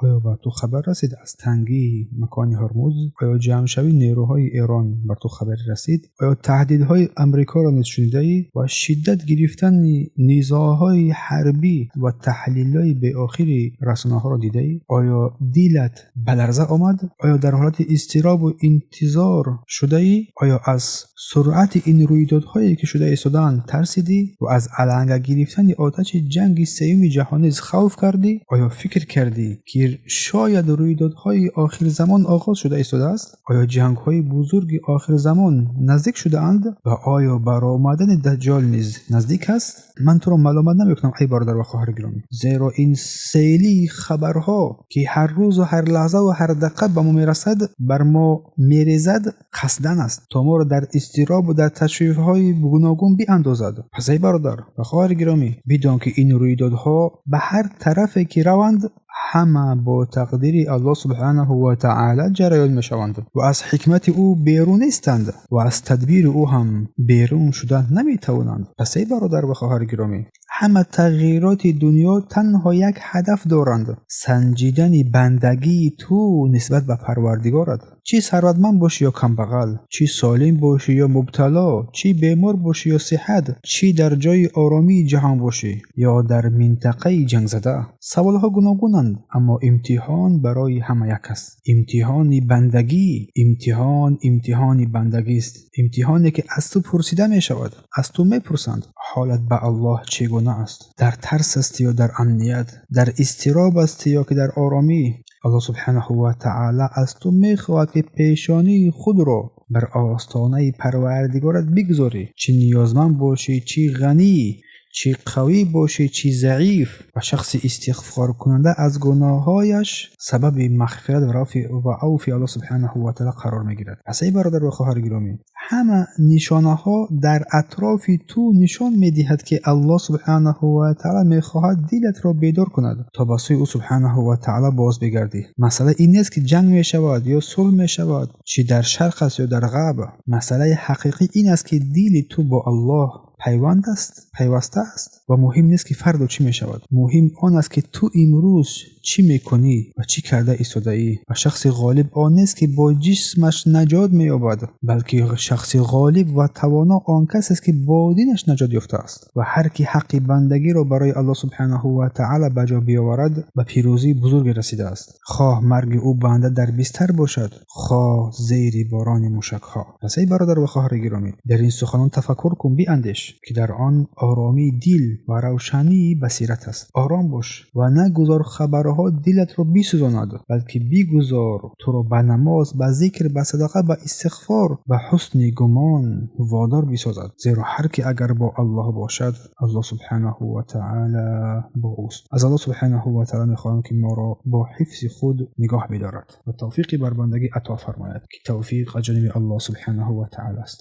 Оё ба ту хабар расид аз тангии макони Ҳурмуз? Оё ҷамъшавии нерӯҳои Эрон бар ту хабаре расид? Оё таҳдидҳои Амрикоро низ шунидаӣ ва шиддат гирифтани низоъҳои ҳарбӣ ва таҳлилҳои беохири расонаҳоро дидаӣ? Оё дилат ба ларза омад? Оё дар ҳолати изтироб ва интизор шудаӣ? Оё аз суръати ин рӯйдодҳое ки шуда истодаанд тарсидӣ ва аз аланга гирифтани оташи ҷанги сеюми ҷаҳонӣ хавф кардӣ? Оё фикр кардӣ, ки шояд рӯйдодҳои охирзамон оғоз шуда истодааст? Оё ҷангҳои бузурги охирзамон наздик шудаанд ва оё баромадани Даҷҷол низ наздик аст? Ман туро маломат намекунам, эй бародар ва хоҳари гиромӣ, зеро ин сейли хабарҳо, ки ҳар рӯзу ҳар лаҳза ва ҳар дақиқа ба мо мерасад, бар мо мерезад, қасдан аст, то моро дар изтиробу дар ташвишҳои гуногун биандозад. Пас эй бародар ва хоҳари гиромӣ, бидон, ки ин рӯйдодҳо ба ҳар тарафе ки раванд, ҳама бо тақдири Аллоҳ субҳанаҳу ва таъоло ҷараён мешаванд ва аз ҳикмати ӯ берун нестанд ва аз тадбири ӯ ҳам берун шуда наметавонанд. Пас эй бародар ва хоҳари гиромӣ, ҳама тағйироти дунё танҳо як ҳадаф доранд: санҷидани бандагии ту нисбат ба Парвардигорат. Чӣ сарватманд бошӣ ё камбағал, чӣ солим бошӣ ё мубтало, чӣ бемор бошӣ ё сиҳат, чӣ дар ҷои оромии ҷаҳон бошӣ ё дар минтақаи ҷангзада. Саволҳо гуногунанд, аммо имтиҳон барои ҳама як аст. Имтиҳони бандагӣ, имтиҳон имтиҳони бандагист. Имтиҳоне, ки аз ту пурсида мешавад, аз ту мепурсанд: ҳолат ба Аллоҳ чӣ гуна аст? Дар тарс ҳастӣ ё дар амният? Дар изтироб ҳастӣ ё ки дар оромӣ? Аллоҳ субҳанаҳу ва таъоло аз ту мехоҳад, ки пешонии худро бар остонаи Парвардигорат бигузорӣ. Чӣ ниёзманд бошӣ, чӣ ғанӣ, чӣ қавӣ бошӣ, чӣ заиф. Ва шахси истиғфоркунанда аз гуноҳҳояш сабаби мағфират ва авфи Аллоҳ субҳанаҳу ва таъоло қарор мегирад. Пас эй бародар ва хоҳари гиромӣ, ҳама нишонаҳо дар атрофи ту нишон медиҳад, ки Аллоҳ субҳанаҳу ва таъоло мехоҳад дилатро бедор кунад, то ба сӯи ӯ субҳанаҳу ва таъоло боз бигардӣ. Масъала ин нест, ки ҷанг мешавад ё сулҳ мешавад, чӣ дар шарқ аст ё дар ғарб. Масъалаи ҳақиқӣ ин аст, ки дили ту бо Аллоҳ пайванд аст, пайваста аст ва муҳим нест, ки фардо чӣ мешавад. Муҳим он аст, ки ту имрӯз чӣ мекунӣ ва чӣ карда истодаӣ. Ва шахси ғолиб он нест, ки бо ҷисмаш наҷот меёбад, балки шахси ғолиб ва тавоно он кас аст, ки бо динаш наҷот ёфтааст. Ва ҳар ки ҳаққи бандагиро барои Аллоҳ субҳанаҳу ва таъоло ба ҷо биёварад, ба пирӯзии бузурге расидааст, хоҳ марги ӯ банда дар бистар бошад, хоҳ зери борони мушакҳо. Пас эй бародар ва хоҳари гиромӣ, дар ин суханон тафаккур кун, биандеш, ки дар он оромии дил ва равшании басират аст. Ором бош ва нагузор хабарҳо дилатро бисӯзонад, балки бигузор туро ба намоз, ба зикр, ба садақа, ба истиғфор, ба ҳусни гумон водор бисозад. Зеро ҳар ки агар бо Аллоҳ бошад, Аллоҳ субҳанаҳу ва таъоло бо ӯст. Аз Аллоҳ субҳанаҳу ва таъоло мехоҳам, ки моро бо ҳифзи худ нигоҳ бидорад ва тавфиқи бар бандагӣ ато фармояд, ки тавфиқ аз ҷониби Аллоҳ субҳанаҳу ва таъоло аст.